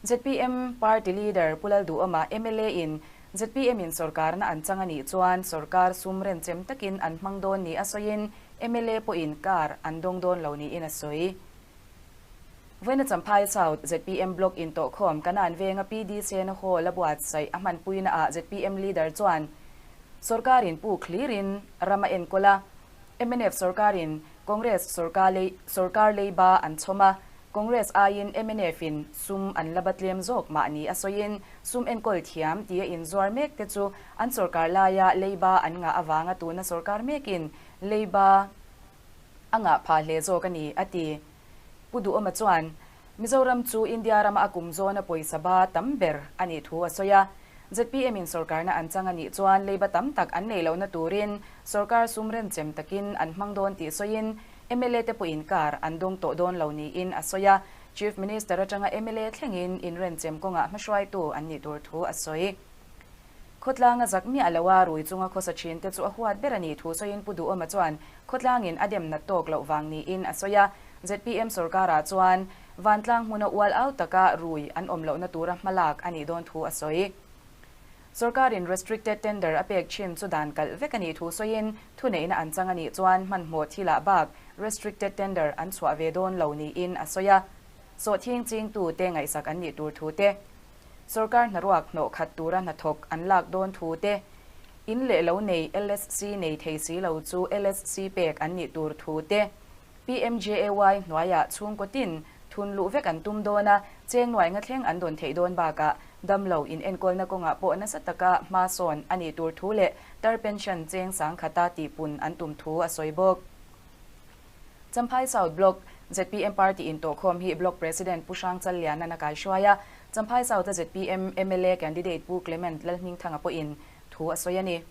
ZPM party leader Pu Lalduhawma mla in ZPM in sorkarna an chang a nih chuan sorkar sum renchem takin an hmang dawn ni a sawiin mla pawhin car an dawng dawn lo niin a sawi. Vawiina Champhai South ZPM Block intawhkhawm Kanan venga PD Sena Hall a buatsaih a hmanpuina ah ZPM leader chuan sorkarin puk hlirin ram a enkawl a, Mnf sorkarin Congress sorkar leiba an chhawm a, Congress aiin mnf in sum an la batlem zawk mah ni a sawiin sum enkawl thiam tia inzuar mek te chu an sorkar laia leiba an ngah avanga tuna sorkar mekin leiba a ngah phah hle zawk a ni, a ti. Pu Duhawma chuan, Mizoram chu India rama a kum zawna pawisa ba tam ber a nih thu a sawi a. ZPM in sorkarna an chang a nih chuan leiba tam tak an neih lohna turin sorkar sum renchem takin an hmang dawn tih sawiin mla te pawhin kar an dawng tawh dawn lo niin a sawi a. Chief Minister atanga mla thlengin inrenchem kawngah hmahruaitu an nih tur thu a sawi. Khawtlanga zak miah lo a rui chunga khawsa thin te chu a huat ber a nih thu sawiin Pu Duhawma chuan khawtlangin a dem nat tawk loh vang niin a sawi a. ZPM sorkarah chuan vantlang hmuna ual au taka rui an awm lohna tura hmalak a nih dawn thu a sawi. Sorkarin restricted tender a pek chin chu dan kalh vek a nih thu sawiin thuneihna an chang a nih chuan hmanhmawh thilah bak restricted tender an chhuah ve dawn lo niin a sawi a. Sawhthing chingtute ngaihsak an nih tur thu te, Sorkar hnaruak hnawh khat tura hnathawk an lak dawn thu te, in leh lo nei LSC nei thei si lo chu LSC pek an nih tur thu te, PMJAY hnuaiah chhungkaw tin thun luh vek an tum dawn a, cheng nuai nga thleng an dawn theih dawn bakah damlo inenkawlna kawngah pawh nasa taka hma sawn a nih tur thu leh tar pension cheng sangkhata tihpun an tum thu a sawi bawk. Champhai South Block zpm Party intawhkhawm hi Block President Pu Hrang Challiana'n a kaihruai a, Champhai South-a zpm mla Candidate Pu Clement Lalhmingthanga pawhin thu a sawi a ni.